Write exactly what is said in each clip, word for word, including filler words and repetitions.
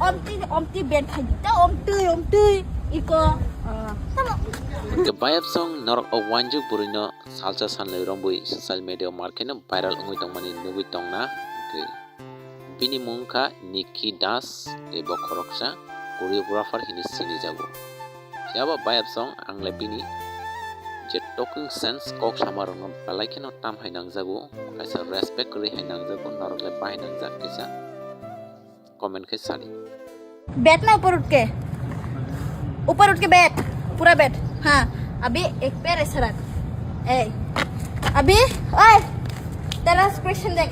Omti, omti ben khai di ta, omtui, omtui, iko. Ah, tamo. Hwnkhe bayap song norok o wanjwk bwrwino salsa sanlai rombwi social media o markheno viral wngwi tongmani nugwi tongna. Hwnkhe bini mung kha Nikki Das tei bo khoroksa choreographer hinwi sinijago. Phiya ba bayap song ang le bini je talking sense kok sama rokno belai kheno tam hai nangjago, kaisa respect kwrwi hai nangjago, norok le bahai nangjak kisa. Comment khe sadi. बैठ ना, ऊपर उठ के, ऊपर उठ के बैठ, पूरा बैठ। हाँ, अभी एक पैर ऐसा रख। ए, अभी, ओए, तेरा एक्सप्रेशन देख।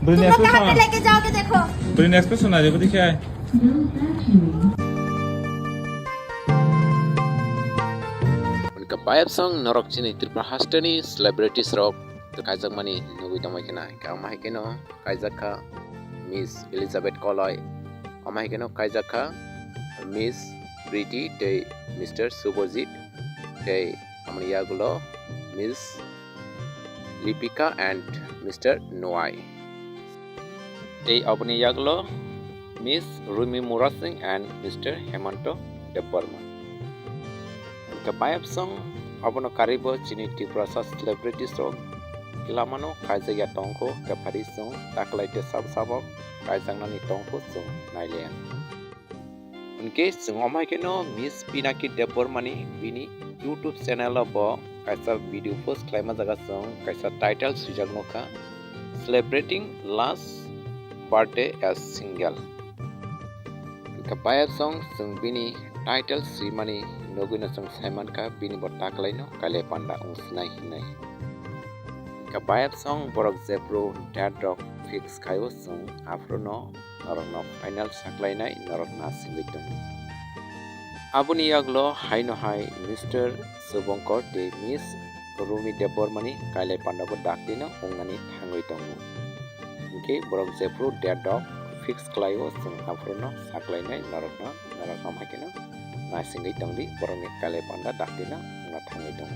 तुम लोग कहाँ पे लेके जाओगे, देखो। Bwrwini expression na, jebo dekhe ai. Hwnkhe bayap song norok chini Tripura hasteni celebrities rok kaijakmani nugwi tongmai khena, hwnkhe ama hai kheno kaijak kha Miss Elizabeth Koloi, omo hai kheno kaijak kha Miss Pretty tei Mister Subhajit, tei amoni yagulo Miss Lipika and Mister Noai, tei oboni yagulo Miss Rumi Murasing and Mister Hemanto Debbarma. Hwnkhe bayap song abono karwibo chini Tiprasa celebrities rok kilamano kaijakya tongkho, khe phari chwng taklai tei sabo sabo kaijaknani tongkho chwng nailiya. Hwnkhe chwng omo hai kheno Miss Pinaki Debbarmani bini YouTube channel o bo kaisa video post khlaima jaga chwng kaisa title swijak nukha, Celebrating Last Birthday as Single. Hwnkhe bayap song chwng bini title swimani nugwino chwng saimankha bini bo taklaino kailai panda wng sinai hinwi. Hwnkhe bayap song borok jephru date rok fix khaio chwng aphruno norokno final saklainai norok nasingwi tongo. Aboni yagulo haino hai Mister Subhankar tei Miss Rumi Debbarmani kailai pandabo daktino wngnani thangwi tongo. Hwnkhe borok jephru date rok fix khlaio, chwng aphruno saklainai norokno, norok omo hai kheno nasingwi tongdi, borokni kailai panda daktino wngna thangwi tongo.